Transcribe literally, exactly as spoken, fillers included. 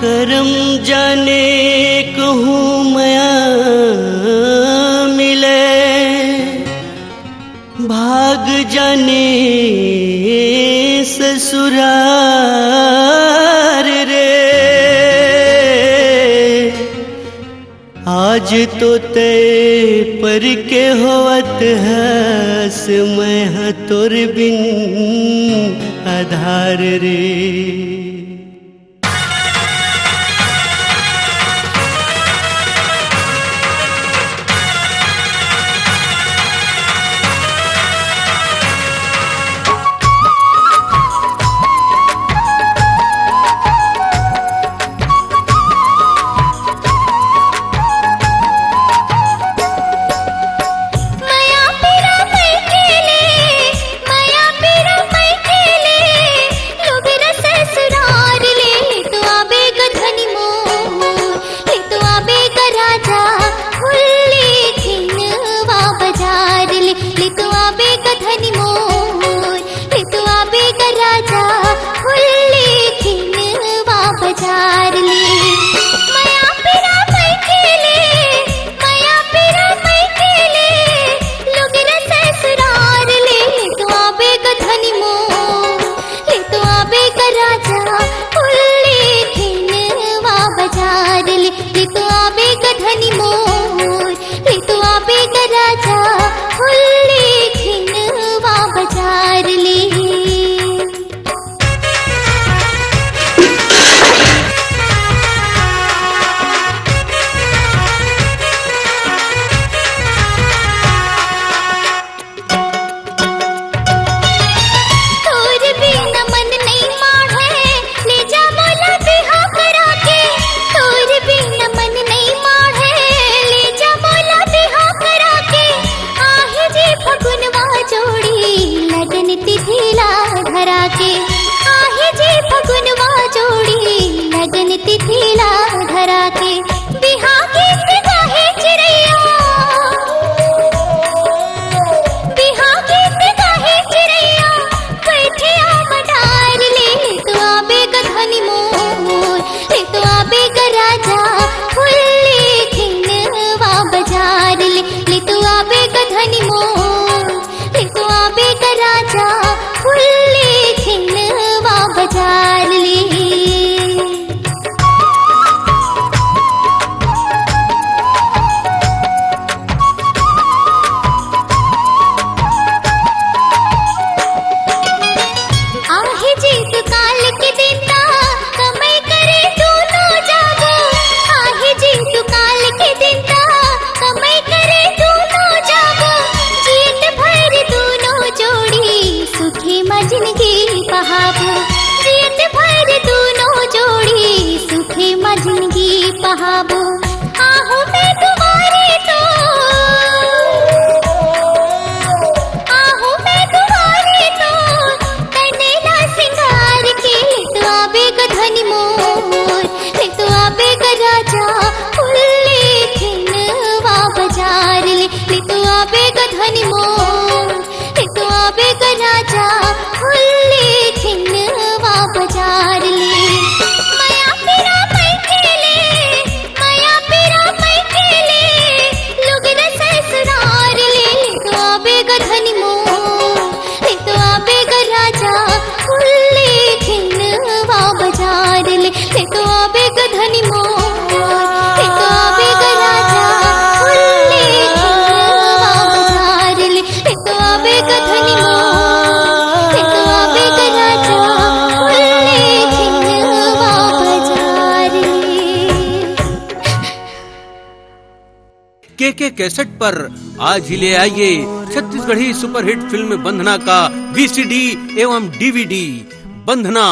करम जाने कहूँ मया मिले, भाग जाने ससुरार रे। आज तो तय पर के होवत हस, मैं ह तोर बिन आधार रे। मया पीरा मई खेले, मया पीरा मई खेले, लुगरा ससुरार ले, ले तो आबे ग धनी मोर, ले तो आबे ग राजा, खुल्ली खिनवा बजार ले, ले तो आबे ग धनी मोर, ले तो आबे ग राजा, खुल्ली खिनवा बजार ले। मया पीरा मई खेले, मया पीरा मई खेले, लुगरा ससुरार ले, ले तो आबे ग धनी मोर, ले तो आबे ग राजा, खुल्ली खिनवा बजार ले, ले तो आबे ग धनी मोर, ले तो आबे ग राजा, खुल्ली खिनवा बजार ले। तोर बिना मन नइ माढ़े, ले जा मोला बिहा करा के। तोर बिना मन नइ माढ़े, ले जा मोला बिहा करा के। आहे जी फगुनवा जोड़ी, लगन तिथि ला धरा के। आहे जी फगुनवा जोड़ी, लगन तिथि ला धरा के। बिहा गीत गाहे चिरैया, बिहा गीत गाहे चिरैया, बइठे आम डार ले, ले तो आबे ग धनी मोर, ले तो आबे ग राजा, खुल्ली खिनवा बजार ले, ले तो आबे ग धनी मोर, ले तो आबे ग राजा, खुल्ली खिनवा बजार ले। आहे जीत काल के दिन ता, कमई करे दूनो जाबो। आहे जीत काल के दिन ता, कमई करे दूनो जाबो। जीत भर दूनो जोड़ी, सुखी म जिनगी पहाबो। जीत भर दूनो जोड़ी, सुखी म जिनगी पहाबो। आहूँ मैं दुवारे तो, आहूँ मैं दुवारे तो, तने ला सिंगार के, ले तो आबे ग धनी मोर, ले तो आबे ग राजा, खुल्ली खिनवा बजार ले, ले तो आबे ग धनी मोर, ले तो आबे ग राजा, खुल्ली खिनवा बजार ले। मया पीरा मई खेले, मया पीरा मई खेले, लुगरा ससुरार ले, ले तो आबे ग धनी मोर, ले तो आबे ग राजा, खुल्ली खिनवा बजार ले, ले तो आबे ग धनी मोर, ले तो आबे ग राजा, खुल्ली खिनवा बजार ले, ले तो आबे ग धनी मोर, ले तो आबे ग राजा, खुल्ली खिनवा बजार ले। के के कैसेट पर आज ही ले आइए छत्तीसगढ़ी सुपरहिट फिल्म बंधना का वीसीडी एवं डीवीडी। बंधना,